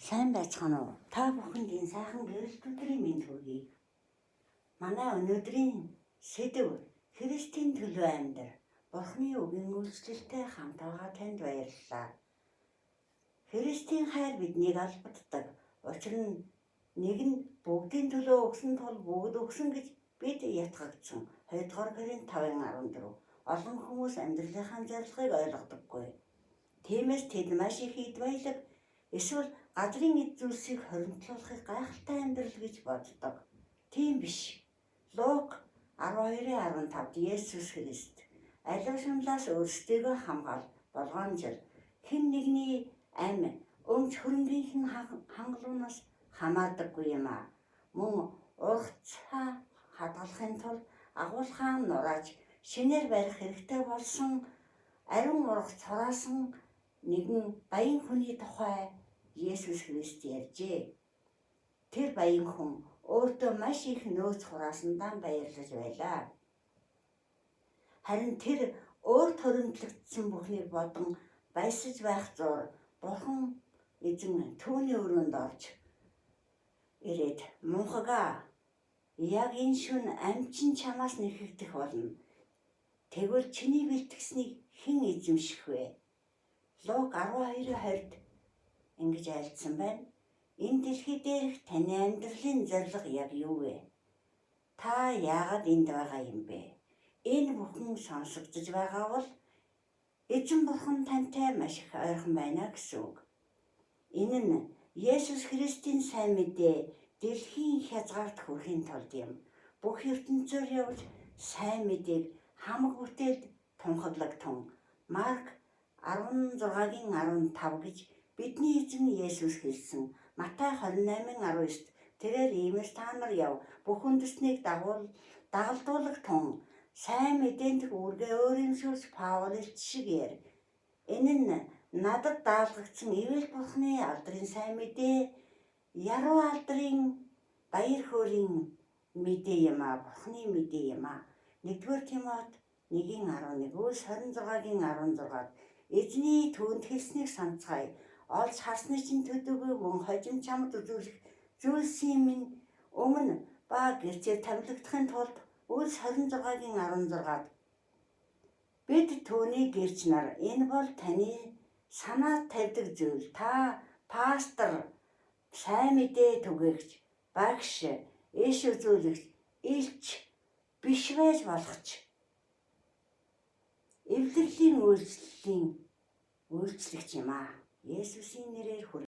Сайн байцгаана уу? Та бүхэнд энэ сайхан гэрэлт өдрийн мэнд хүргэе. Манай өнөөдрийн сэдэв Христийн төлөө амьдр. Бурхны үгийн үйлчлэлтэй хамт байгаа танд баярлалаа. Христийн хайр биднийг албаддаг. Учир нь нэг нь бүгдийн төлөө өгсөн тул бүгд өгсөн гэж бид ятгагдсан. 2-р Коринт 5:14. Олон хүмүүс амьдралынхаа зорилгыг ойлгодоггүй. Тиймээс тэд маш их эд баялаг эсвэл газрын эд зүйлсийг хоригдлуулахыг гайхалтай амьдрал гэж боддог. Тийм биш. Лук 12:15-д Есүс Христ аливаа шумлаас өөрсдийгөө хамгаал болгоомжил хэн нэгний ам өмч хөрөнгийнх нь хангалуунаас хамаардаггүй юм аа. Мөн ургацаа хадгалахын тулд агуулхаан нурааж шинээр барих хэрэгтэй болсон ариун ургац хураасан нэгэн баян хүний тухай Есүс Христ ярьжээ. Тэр баян хүн өөртөө маш их нөөц хураасандаа баярлаж байлаа. Харин тэр өөрт хоригдлогдсон бүхнийг бодон баясаж байх зуур Бурхан эзэн түүний өрөөнд орж ирээд, "Мунхаг аа, яг энэ шөнө амь чинь чамаас нэхэгдэх болно. Тэгвэл чиний бэлтгэснийг хэн эзэмших вэ?" Лук 12:20-д ингэж айлдсан байна. Энэ дэлхий дээрх таны амьдралын зорилго яг юу вэ? Та яагаад энд байгаа юм бэ? Энэ бүхэн сонсогдож байгаа бол эзэн бурхан тантай маш их ойрхон байна гэсэн үг. Энэ нь Есүс Христийн сайн мэдээ дэлхийн хязгаарт хүрэхийн тулд юм. Бүх ертөнцөөр явж сайн мэдээг хамаг бүтээлд тунхаглагтун. Марк 16-гийн 15 гэж бидний эзэн Есүс хэлсэн. Матай 28:19-д тэрээр "Иймээс та нар яв, бүх үндэстнийг дагуул дагалдуулагтун сайн мэдээнд үүргээ өөрөмшүүлж Паул элч шиг ярь. Энэ нь надад даалгагдсан ивээл Бурхны алдрын сайн мэдээ, яруу алдрын баяр хөөрийн мэдээ юм аа. Бурхны мэдээ юм аа. 1-р Тимот 1-11, Үйлс 26-гийн 16-д эзний түүнд хэлснийг санацгаая. Олж харсны чинь төдийгүй мөн хожим чамд үзүүлэх зүйлсийн минь өмнө ба гэрчээр томилогдохын тулд. Үйлс 26-гийн 16-д бид түүний гэрч нар. Энэ бол таны санаа тавьдаг зүйл. Та пастор, сайн мэдээ түгээгч, багш, иш үзүүлэгч, элч биш байж болох ч эвлэрэлийн үйлчлэлийн үйлчлэгч юм аа. Есүсийн нэрээр хүргэе.